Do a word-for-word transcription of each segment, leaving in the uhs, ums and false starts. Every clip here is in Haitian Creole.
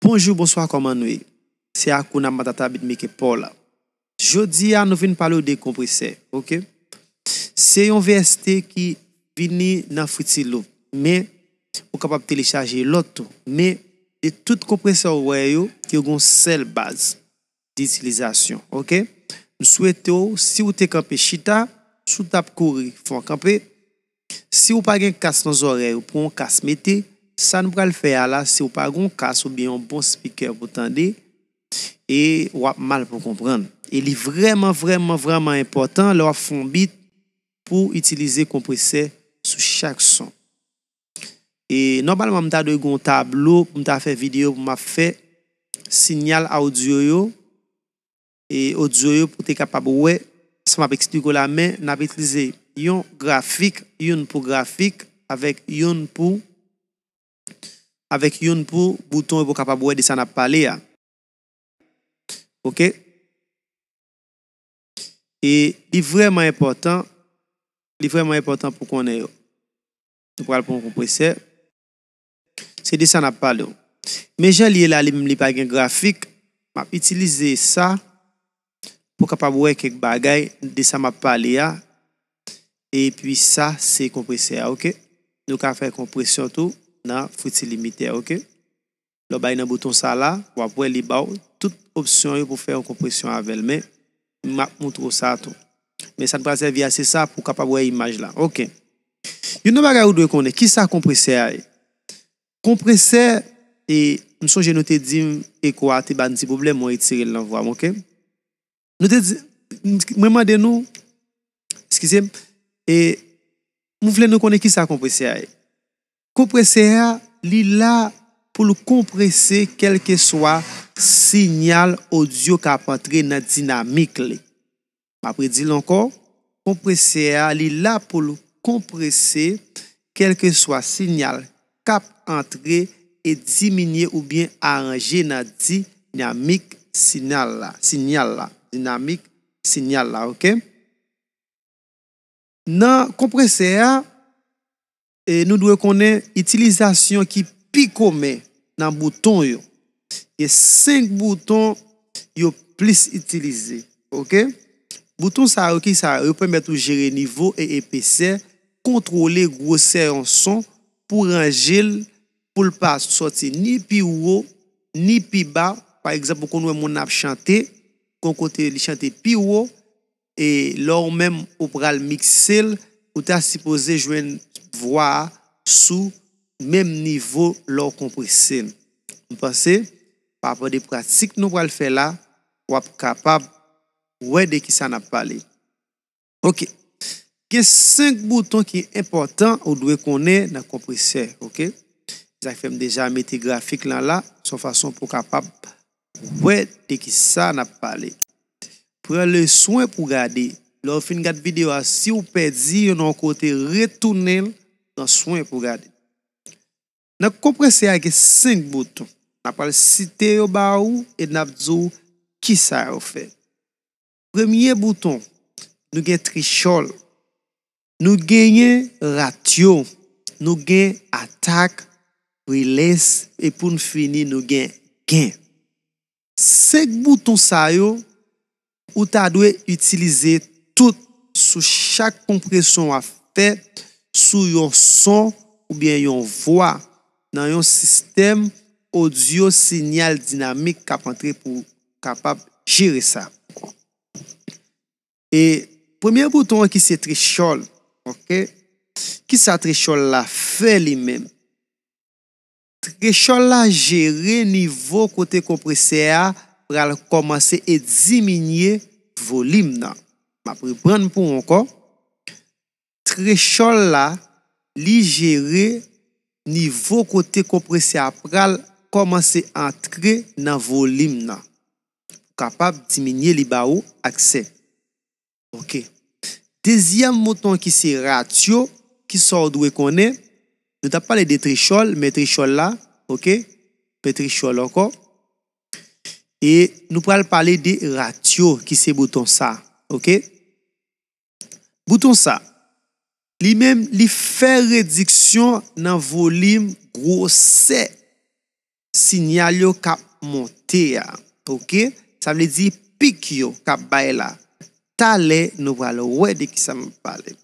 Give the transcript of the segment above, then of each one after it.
Bonjou, bonswa, kòman nou ye? Se Hakuna Matata Beatmaker pa w la. Jodi a, nou vin pale w de konpresè, oke? Se yon V S T ki vini nan Fruity Loop, men ou kapab telechaje lòt tou. Men de tout konpresè w wè yo, yo gen yon sèl baz ditilizasyon, oke? M swete w, si w te kanpe chita, si w t ap kouri, fè w kanpe. Si w pa gen kas nan zòrèy ou, pran yon kas mete. Sa n pral fè a la, si w pa gen yon kas oubyen yon bon spikè pou tande, e w ap mal pou konprann. E li vrèman, vrèman, vrèman enpòtan lè w ap fè yon beat pou w itilize konpresè sou chak son. E nòmalman, m ta dwe gen yon tablo pou m ta fè videyo pou m ap fè siyal odyo yo, e odyo yo pou te kapab wè sa m ap eksplike w la, men n ap itilize yon grafik, youn pou grafik, avèk youn pou, avèk youn pou bouton yo pou w kapab wè de sa n ap pale a. Oke? E li vrèman enpòtan, li vrèman enpòtan pou konnen yo. Nou pral pran yon konpresè. Se de sa n ap pale w. Men jan li ye la, li menm li pa gen grafik. M ap itilize sa pou kapab wè kèk bagay de sa m ap pale a. Epi sa, se konpresè a, oke? Nou ka fè konpresyon tou nan Fruity Limiter, oke? Lè w bay nan bouton sa la, w ap wè li ba w tout opsyon yo pou fè yon konpresyon avè l. Men, m ap moutre w sa tou. Men sa n pral sèvi a, se sa pou w kapab wè imaj la. Oke. Youn nan bagay ou dwe konnen, ki sa konpresè a ye? Konpresè, e m sonje nou te di m eko a te ba n ti pwoblèm, mwen retire l nan vwa m, oke? Nou te di, mwen mande nou, eskize m, e m vle nou konnen ki sa konpresè a ye. Konpresè a, li la pou l konprese kèlkeswa siyal odyo k ap antre nan dinamik li. M ap redi l ankò, konpresè a, li la pou l konprese kèlkeswa siyal k ap antre e diminye oubyen aranje nan dinamik siyal la, siyal la, dinamik siyal la, oke? Nan konpresè a, e nou dwe konnen itilizasyon ki pi komen nan bouton yo. Gen senk bouton yo plis itilize, oke? Bouton sa yo, ki sa yo? Yo pèmèt ou jere nivo e epesè, kontwole gwosè yon son pou ranje l, pou l pa sòti ni pi wo, ni pi ba. Pa egzanp, ou konn wè moun ap chante, gon kote li chante pi wo, e lè w menm ou pral mikse l, ou ta sipoze jwenn vwa a sou menm nivo lè w konprese l. M panse, pa rapò de pratik nou pral fè la, w ap kapab wè de ki sa n ap pale. Oke. Gen senk bouton ki enpòtan ou dwe konnen nan konpresè, oke? Sa k fè m deja mete grafik lan la, se yon fason pou w kapab wè de ki sa n ap pale. Pran le swen pou gade. Lè w fin gad videyo a, si w pèdi youn nan yon kote, retounen l, pran swen pou gade. Nan konpresè a, gen senk bouton. N ap pral site yo ba ou e n ap di w ki sa yo fè. Premye bouton, nou gen threshold. Nou genyen ratio. Nou gen attack, release, e pou n fini, nou gen gain. Senk bouton sa yo, ou ta dwe itilize tout sou chak konpresyon w ap fè sou yon son oubyen yon vwa nan yon sistèm odyo siyal dinamik k ap antre pou kapab jere sa. E premye bouton an ki se threshold, oke? Ki sa threshold la fè li menm? Threshold la jere nivo kote konpresè a pral kòmanse e diminye volim nan. M ap reprann pou ou ankò. Threshold la, li jere nivo kote konpresè a pral kòmanse antre nan volim nan. Pou kapab diminye li ba ou aksè. Oke. Dezyèm bouton ki se ratio, ki sa w dwe konnen? Nou t ap pale de threshold, men threshold la, oke? Men threshold ankò. E nou pral pale de ratio, ki se bouton sa, oke? Bouton sa, li menm, li fè rediksyon nan volim, gwosè sinyal yo k ap monte a. Oke? Sa vle di pik yo k ap bay la. Talè, nou pral wè de kisa m ap pale.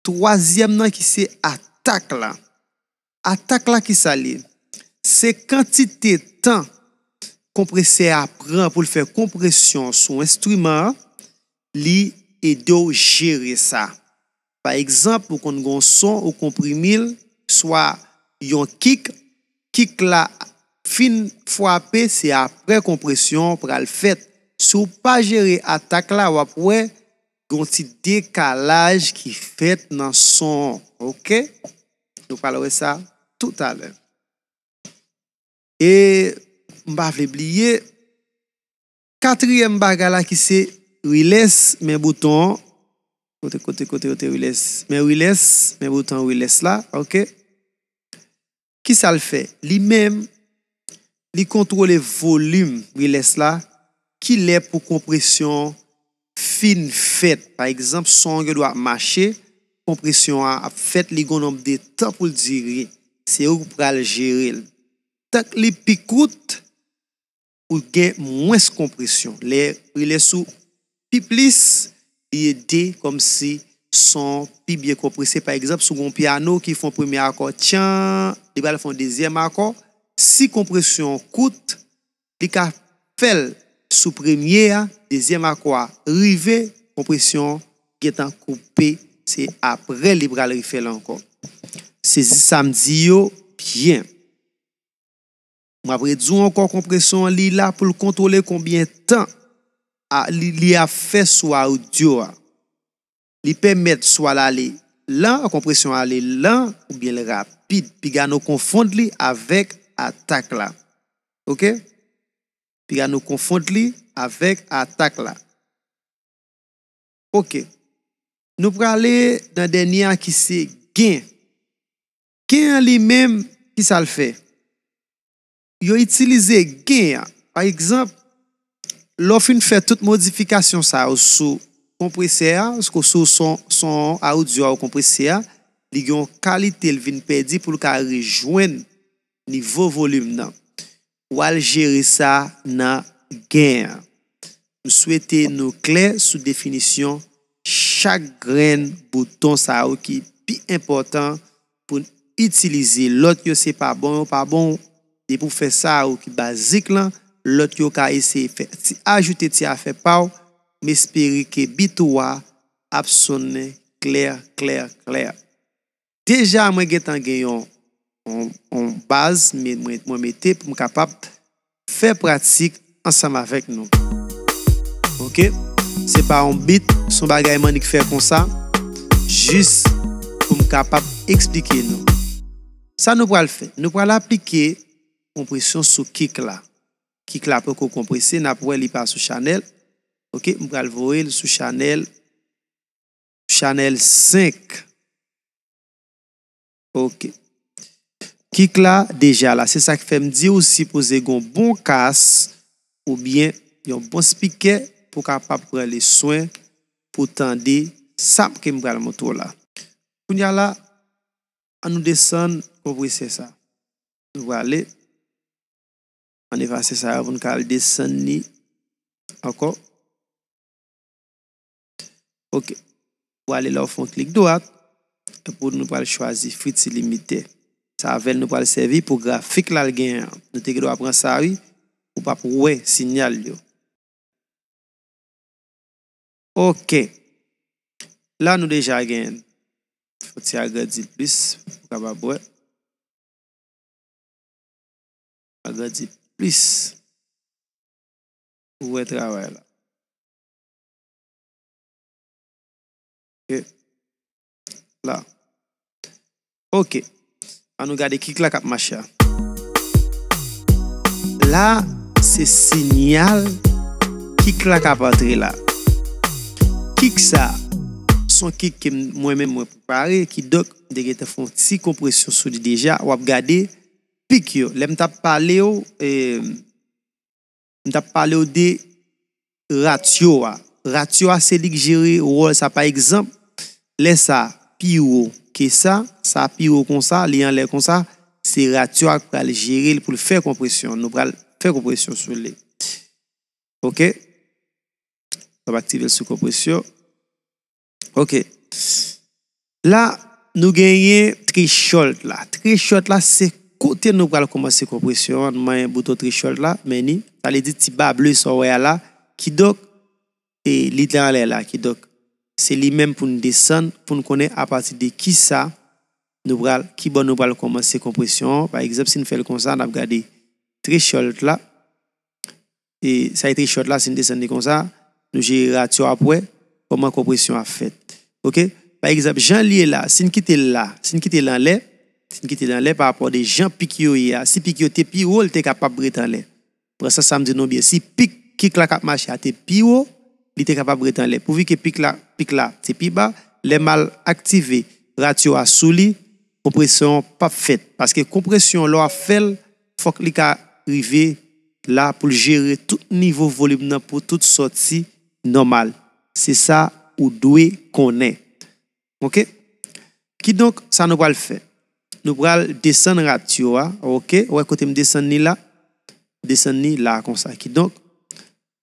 Twazyèm nan ki se atak la. Atak la, kisa l ye? Se kantite tan konpresè a pran pou l fè konpresyon sou enstriman an, li ede w jere sa. Pa egzanp, ou konn gen yon son, ou konprime l, swa yon kik, kik la fin frape, se apre konpresyon an pral fèt. Si w pa jere atak la, w ap wè gen yon ti dekalaj ki fèt nan son an, oke? Nou pral wè sa toutalè. E m pa vle bliye, katriyèm bagay la ki se relais, men bouton an. Kote, kote, kote, kote relais? Men relais, men bouton relais la, oke? Kisa l fè? Li menm, li kontwole volim relais la, kilè pou konpresyon an fin fèt. Pa egzanp, son an gen dwa ap mache, konpresyon an ap fèt, li gen yon nonb de tan pou l dire. Se ou k pral jere l. Tank li pi kout, ou gen mwens konpresyon. Lè relais ou pi plis, li ede kòmsi son pi byen konprese. Pa egzanp, si w gen yon pyano ki fè yon premye akò, tchan, li pral fè yon dezyèm akò. Si konpresyon an kout, li ka fè l sou premye a, dezyèm akò a rive, konpresyon an gentan koupe, se apre li pral refè l ankò. Sezi sa m di yo byen. M ap redi w ankò, konpresyon an, li la pou l kontwole konbyen tan a, li, li ap fè sou audio a. Li pèmèt swa l ale lan, konpresyon an ale lan, oubyen l rapid. Piga nou konfonn li avèk atak la. Oke? Piga nou konfonn li avèk atak la. Oke. Nou prale nan dènye a ki se gen. Gen an li menm, kisa l fè? Yo itilize gen an. Pa egzanp, lè w fin fè tout modifikasyon sa yo sou konpresè a, sou, sou son, son audio a ou konpresè a, li gen yon kalite l vin pèdi pou l ka rejwenn nivo volim nan. W al jere sa nan gen an. M swete nou klè sou definisyon chak grenn bouton sa yo ki pi enpòtan pou n itilize. Lòt yo se pa bon, yo pa bon. Depi w fè sa yo ki bazik lan, lòt yo ka eseye fè ti ajoute ti afè pa w, m espere ke bit ou a ap sonnen klè, klè, klè. Deja, mwen gentan gen yon, yon, yon baz, men mwen, mwen mete pou m kapab fè pratik ansanm avèk nou. Oke? Se pa yon bit, se yon bagay m annik fè konsa, jis pou m kapab eksplike nou. Sa nou pral fè? Nou pral aplike konpresyon sou kik la. Kik la poko konprese, n ap wè li pa sou chanèl. Oke, m pral voye l sou chanèl, chanèl senk. Oke. Kik la deja la. Se sa k fè m di w sipoze gen yon bon kas oubyen yon bon spikè pou w kapab pran le swen pou w tande sa ke m pral montre w la. Kounye a la, ann nou desann konpresè sa. Nou prale. Ann efase sa yo pou n ka al desann li ankò. Oke. Ou ale la, ou fè yon klik dwat, epi nou pral chwazi Fritz Illimité. Se avè l nou pral sèvi pou grafik la l genyen an. Nou te gen dwa pran sa, wi, ou p ap wè sinyal yo. Oke. La, nou deja genyen. Fò ti agrandi l plis, pou w kapab wè. Agrandi plis. Ou wè travay la. Oke. La. Oke. Ann nou gade kik la k ap mache a. La, se sinyal kik la k ap antre la. Kik sa, se yon kik ke m, mwen menm mwen prepare, kidonk, m te gentan fè yon ti konpresyon sou li deja. W ap gade pik yo. Lè m t ap pale w, e, m t ap pale w de ratyo a. Ratyo a, se li k jere wòl sa. Pa egzanp, lè sa pi wo ke sa, sa pi wo konsa, li anlè konsa, Se ratio a k pral jere l pou l fè konpresyon. Nou pral fè konpresyon sou li. Ok? N ap aktive l sou konpresyon. Ok. La, nou genyen threshold la. Threshold la, se kote nou pral kòmanse konpresyon an. Nou manyen bouton threshold la, men ni. Sa vle di ti ba ble sa w wè a la. Kidonk, e li te anlè la. Kidonk, se li menm pou n desann, pou n konnen apati de kisa nou pral, ki bò nou pral kòmanse konpresyon an. Pa egzanp, si n fè l konsa, n ap gade threshold la. E sa e threshold la, si n desann li konsa, nou jere ratio a pou wè kòman konpresyon ap fèt. Ok? Pa egzanp, jan l ye la, si n kite l la, si n kite l anlè, si n kite l anlè pa rapò de jan pik yo ye a, si pik yo te pi wo, l te kapab ret anlè. Pran sans sa m di nou byen, si pik kik la k ap mache a te pi wo, li te kapab ret anlè. Pouvi ke pik la, pik la te pi ba, lè m al aktive ratio a sou li, konpresyon an p ap fèt. Paske konpresyon, lè w ap fè l, fòk li ka rive la pou l jere tout nivo volim nan pou tout sòti nòmal. Se sa ou dwe konnen. Ok? Kidonk, sa nou pral fè? Nou pral desann ratio a. Ok? Ou wè kote m desann li la? Desann li la konsa. Kidonk,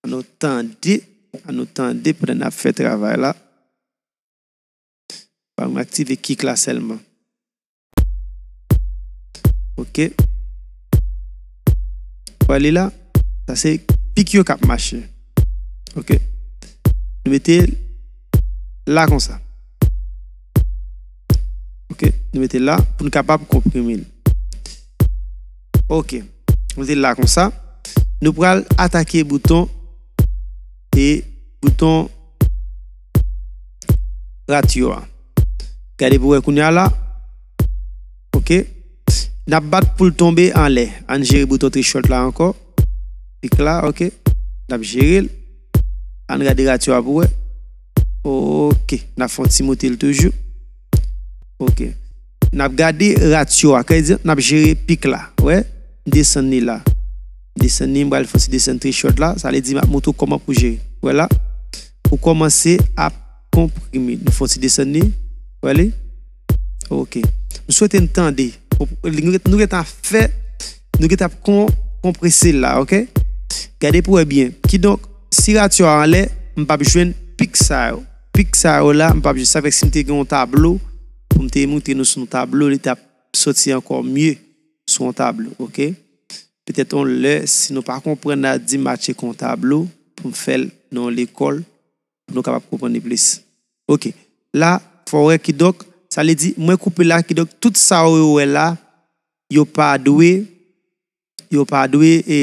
an nou tande, an nou tande pandan n ap fè travay la. Ban m aktive kik la sèlman. Ok. Wè li la? Sa se pik yo k ap mache. Ok. Nou mete l la konsa. Ok. Nou mete l la pou n kapab konprime l. Ok. Nou mete l la konsa. Nou pral atake bouton e bouton ratio a. Gade pou wè kounye a la. Ok. N ap bat pou l tonbe anlè. Ann jere bouton threshold la ankò. Pik la, ok. N ap jere l. Ann gade ratio a pou wè. Ok. N ap fè yon ti moute l toujou. Ok. N ap gade ratio a. Kè di, n ap jere pik la. Wè, m desann li la. M desann li, m pral fè yon ti desann threshold la. Sa vle di, m ap montre w kòman pou jere. Wè la, ou kòmanse ap konprime. Nou fè yon ti desann li. Wè li? Ok. M swete n tande. Nou gen, nou gen tan fè, nou gen tan ap kon, konprese l la, ok? Gade pou wè byen. Kidonk, si ratio a anlè, m p ap jwenn pik sa yo. Pik sa yo la, m p ap jwenn sa. Fèk si m te gen yon tablo, pou m te montre nou sou yon tablo, li t ap soti ankò mye sou yon tablo, ok? Petèt yon lè, si nou pa konprann la, di match ek yon tablo, pou m fè l nan yon lekòl, pou nou kapab konprann li plis. Ok. La, fò w wè kidonk, sa vle di, mwen koupe la, kidonk, tout sa yo wè la, yo pa dwe, yo pa dwe, e,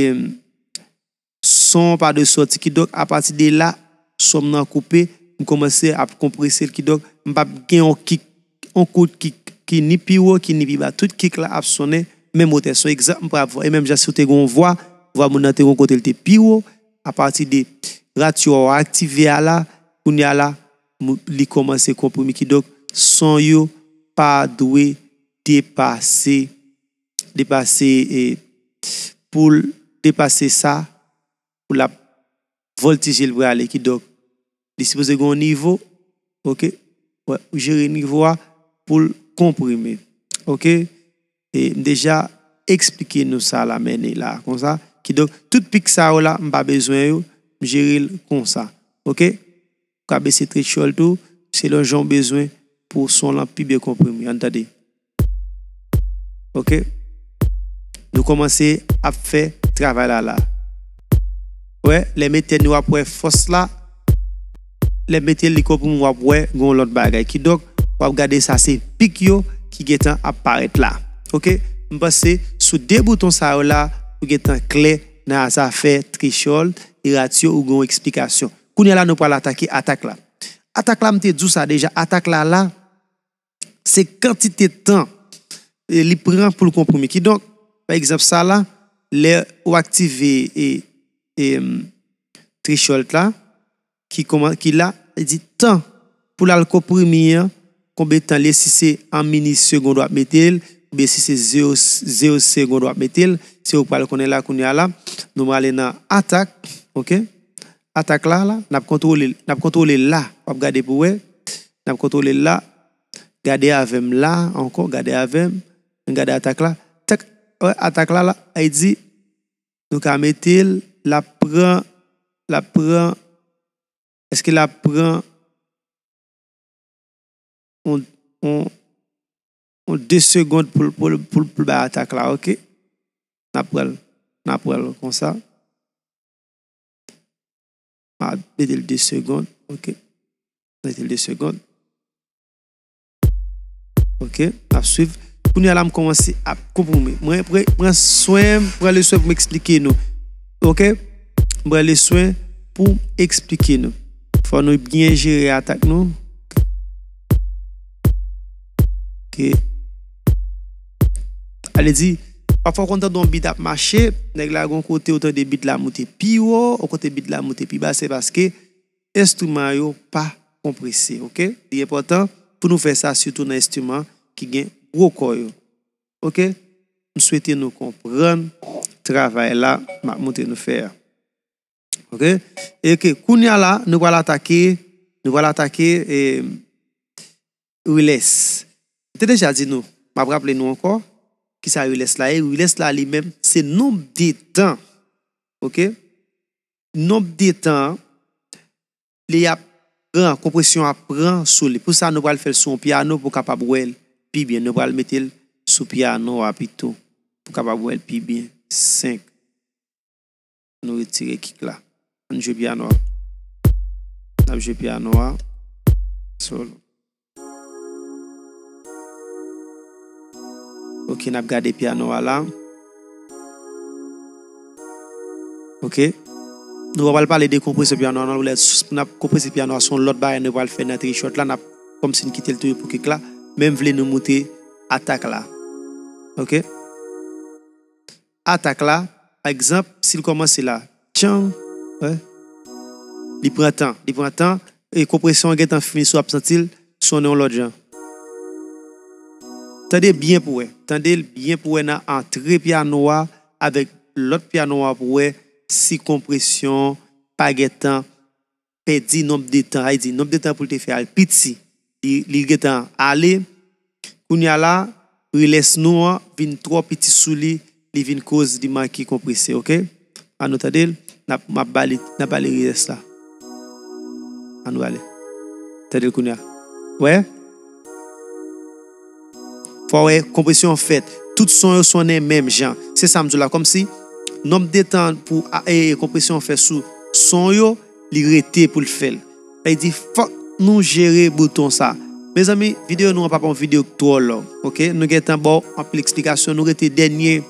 son pa dwe sòti. Kidonk, apati de la, son nan koupe, m kòmanse ap konprese l. Kidonk, m p ap gen yon kik, yon kout kik ki ni pi wo, ki ni pi ba. Tout kik la ap sonnen menm wotè. Se yon egzanp m pral fè. E menm jan si w te gen yon vwa, vwa moun nan te gen yon kote l te pi wo, apati de ratio a w aktive a la, kounye a la, mou- li kòmanse konprime. Kidonk, son yo pa dwe depase, depase, e, pou l depase sa, pou l ap vòltije l prale. Kidonk, li sipoze gen yon nivo, ok? Wè, ou jere nivo a pou l konprime, ok? E m deja eksplike nou sa la, mennen la, konsa. Kidonk, tout pik sa yo la, m pa bezwen yo, m jere l konsa, ok? Ou ka bese threshold ou, selon jan w bezwen pou son lan pi byen konprime. Ann tande. Ok? Nou kòmanse ap fè travay la la. Wè, lè mete ni w ap wè fòs la. Lè mete li konprime w ap wè gen yon lòt bagay. Kidonk, w ap gade sa se pik yo ki gentan ap parèt la. Ok? M panse sou de bouton sa yo la, ou gentan klè nan zafè threshold e ratio ou gen yon eksplikasyon. Kounye a la, nou pral atake atak la. Atak la, m te di w sa deja, atak la la, se kantite tan, e, li pran pou l konprime. Kidonk, pa egzanp, sa la, lè ou aktive, e, e, m, threshold la, ki kòman, ki la, li di tan pou l al konprime an, konbyen tan li ye, si se an mini segond w ap mete l, oubyen si se zewo, zewo segond w ap mete l, se ou pral konnen la kounye a la. Nou prale nan atak, ok? Atak la, la, n ap kontwole, n ap kontwole la, w ap gade pou wè, n ap kontwole la, gade avè m la, ankò, gade avè m, n gade atak la. wè, atak la, la, li di, nou ka mete l, l ap pran, l ap pran, èske l ap pran yon, yon, yon de segond pou l, pou l, pou l, pou l bay atak la, oke? N ap pran l, n ap pran l konsa. M a mete l de segond, oke? Mete l de segond. Oke, n ap swiv. Kounye a la, m kòmanse ap konprime. Mwen pre- pran swen, pran le swen pou m eksplike nou. Oke? M pran le swen pou m eksplike nou. Fò nou byen jere atak nou. Oke. Ale di, pafwa w konn tande yon bit ap mache, nèg la gon kote ou tande bit la moute pi wo, yon kote bit la moute pi ba, se paske enstriman yo pa konprese, oke? Li enpòtan pou nou fè sa, sitou nan enstriman ki gen gwo kò yo, oke? M swete nou konprann travay la m ap montre nou fè a, oke? E ke kounye a la, nou pral atake, nou pral atake, e, Relais. M te deja di nou, m ap raple nou ankò, kisa relais la ye? Relais la li menm, se nonb de tan, oke? Nonb de tan, li ap pran, konpresyon ap pran sou li. Pou sa, nou pral fè l sou yon pyano pou w kapab wè l pi byen. Nou pral mete l sou pyano a pito, pou w kapab wè l pi byen. Senk. Nou retire kick la. Ann jwe pyano a. N ap jwe pyano a. Solo. Ok, n ap gade pyano a la. Ok. Nou pa pral pale de konpresyon pyano a, non, lè s-, n ap konprese pyano a, se yon lòt bagay nou pral fè nan three shot la, n ap kòmsi n kite l toujou pou kick la, men m vle nou moute atak la. Ok. Atak la, pa egzanp, si l kòmanse la, tchan, wè, li pran tan, li pran tan, e konpresyon an gentan fini, si w ap santi l sonnen yon lòt jan. Tande byen pou wè, tande l byen pou wè nan antre pyano a avèk lòt pyano a pou wè si konpresyon pa gentan pèdi nonb de tan, sa vle di nonb de tan pou l te fè a piti, li, li gentan ale. Kounye a la, relais nou an vin twò piti sou li, li vin koz li manke konprese, ok? Ann nou tande l, n ap, m ap ba li, n ap ba li relais la. Ann nou ale. Tande l kounye a. Wè? Fò w wè konpresyon an fèt. Tout son yo sonnen menm jan. Se sa m di w la. Kòmsi nonb de tan pou a, e, konpresyon an fè sou son yo, li rete pou l fè l. Sa vle di, fòk nou jere bouton sa. Mezanmi, videyo nou an p ap yon videyo k twò long, ok? Nou gentan ba w anpil eksplikasyon. Nou rete dènye,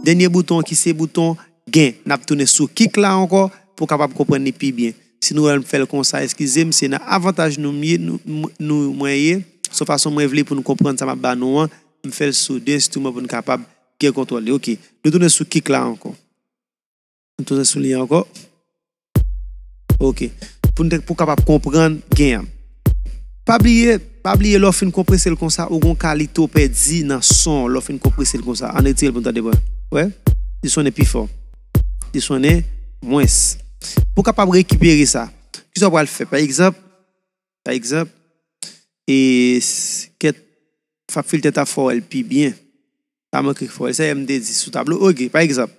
dènye bouton ki se bouton gain. N ap tounen sou kick la ankò pou w kapab konprann li pi byen. Si nou wè m fè l konsa, eskize m, se nan avantaj nou m ye, nou, m-, nou, mwen ye. Se yon fason mwen vle pou nou konprann sa m ap ba nou an. M fè l sou de enstriman pou n kapab gen kontwòl li. Ok. Nou tounen sou kick la ankò. Nou tounen sou li ankò. Ok. Pou n te, pou w kapab konprann gain an. Pa bliye, pa bliye lè w fin konprese l konsa, ou gon kalite w pèdi nan son lè w fin konprese l konsa. Ann retire l pou n tande byen. Wè? Li sonnen pi fò. Li sonnen mwens. Pou w kapab rekipere sa, kisa w pral fè? Pa egzanp, pa egzanp, e s-, kèt, FabFilter ta fè w wè l pi byen. Pa manke fè w wè l. Sa M D di sou tablo. Ok, pa egzanp,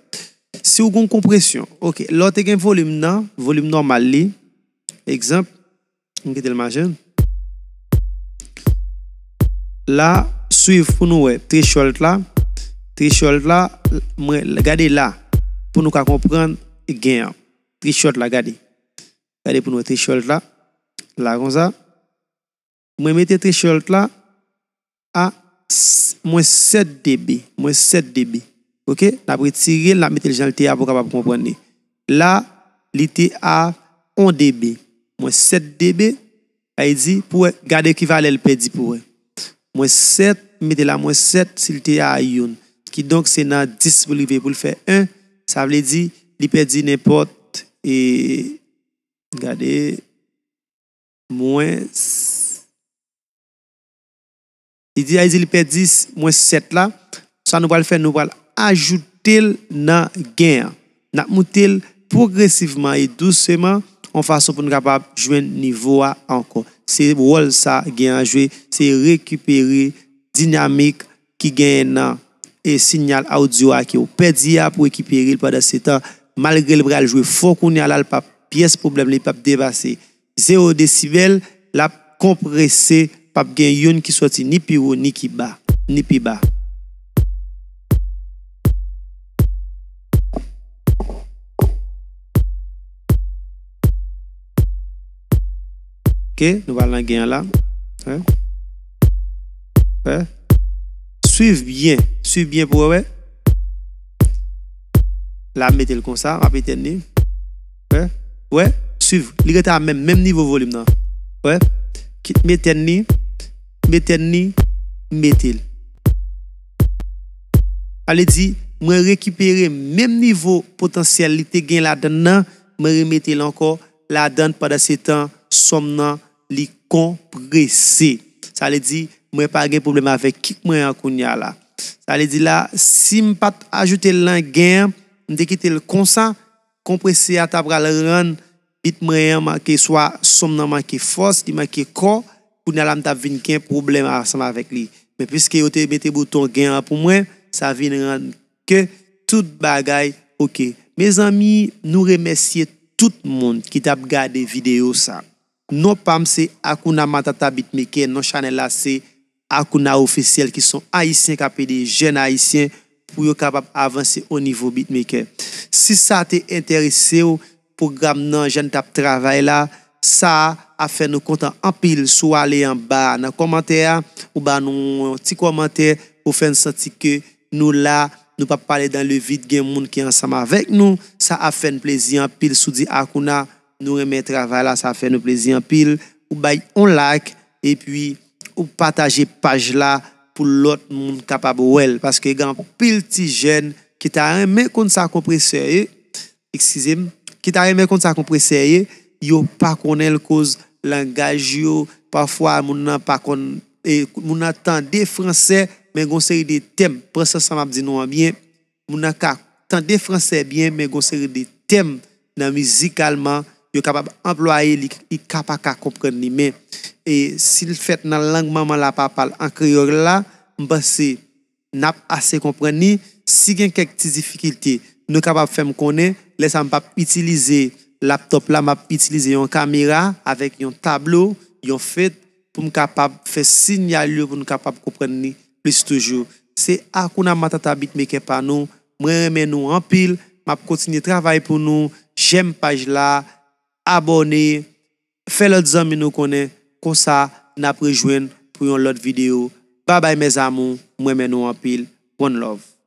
si w gon konpresyon, ok, lè w te gen volim nan, volim nòmal li, egzanp, m kite l mache. La, swiv pou nou wè threshold la. Threshold la, mwen, gade la, pou nou ka konprann gain an. Threshold la, gade. Gade pou nou wè threshold la. La konsa. Mwen mete threshold la a s-, mwens sèt dB. Mwens sèt dB. Ok? N ap retire l, n ap mete l jan l te a pou w kapab konprann li. La, li te a yon dB. Mwens sèt dB, sa vle di, pou w wè, gade ki valè l pèdi pou w wè. Mwens sèt, m mete la mwens sèt, si l te a youn. Kidonk, se nan dis pou l rive pou l fè en. Sa vle di, li pèdi nenpòt, e, gade, mwens, li di, sa vle di li pèdi s-, mwens sèt la. Sa nou pral fè, nou pral ajoute l nan gain an. N ap moute l pwogresivman e douseman, yon fason pou n kapab jwenn nivo a ankò. Se wòl sa gain an jwe, se rekipere dinamik ki genyen nan, e sinyal audio a ke w pèdi a pou rekipere l pandan se tan, malgre l pral jwe fò kounye a la, l p ap pyès pwoblèm, li p ap depase zewo desibèl, l ap konprese, p ap gen youn ki sòti ni pi wo, ni ki ba, ni pi ba. Ok, nou pral nan gen an la. Wè. Wè. Swiv byen, swiv byen pou wè. La, m mete l konsa, m ap etèn li. Wè. Wè. Swiv. Li rete a menm, menm nivo volim nan. Wè. Kit m etèn li, m etèn li, m mete l. Sa vle di, mwen rekipere menm nivo potansyèl li te gen ladann nan, mwen remete l ankò ladann pandan se tan son m nan li konprese. Sa vle di, mwen pa gen pwoblèm avèk kik mwen an kounye a la. Sa vle di la, si m pa t ajoute l nan gen an, m te kite l konsa, konprese a ta pral rann bit mwen an manke, swa son m nan manke fòs, li manke kò, kounye a la m t ap vin gen pwoblèm ansanm avèk li. Men piske yo te mete bouton gen an pou mwen, sa vin rann ke tout bagay oke. Mezanmi, nou remèsye tout moun ki t ap gade videyo sa. Non pa m se Akuna Matata Beatmaker, non chanèl la se Akuna Ofisyèl, ki se yon Ayisyen k ap ede jèn Ayisyen pou yo kapab avanse o nivo beatmaker. Si sa te enterese w, pwogram nan, jan n t ap travay la, sa ap fè nou kontan anpil si w ale anba nan kòmantè a, ou ba nou yon ti kòmantè pou fè n santi ke nou la, nou p ap pale dans le vide, gen moun ki ansanm avèk nou, sa ap fè n plezi anpil. Si w di Akuna, nou renmen travay la, sa ap fè nou plezi anpil. Ou bay yon like, epi ou pataje paj la pou lòt moun kapab wè l, paske gen anpil ti jèn ki ta renmen konn sa konpresè ye, eskize m, ki ta renmen konn sa konpresè ye, yo pa konnen l koz langaj yo, pafwa moun nan pa konn, e, moun nan tande fransè, men gon seri de tèm, pran sans sa m ap di nou an byen, moun nan ka tande fransè byen, men gon seri de tèm nan mizikalman, yo kapab anplwaye li, li ka pa ka konprann li, men, e, si l fèt nan lang manman la, papa l, an kreyòl la, m panse n ap ase konprann li. Si gen kèk ti difikilte, nou kapab fè m konnen. Lè sa a, m p ap itilize laptòp la, m ap itilize yon kamera avèk yon tablo, yon fèt, pou m kapab fè sinyal yo, pou n kapab konprann li plis toujou. Se Akuna Matata Beatmaker pa nou. Mwen renmen nou anpil. M ap kontinye travay pou nou. Jèm paj la, abòne, fè lòt zanmi nou konnen, konsa n ap rejwenn pou yon lòt videyo. Babay mes amours, mwen renmen nou anpil. One love.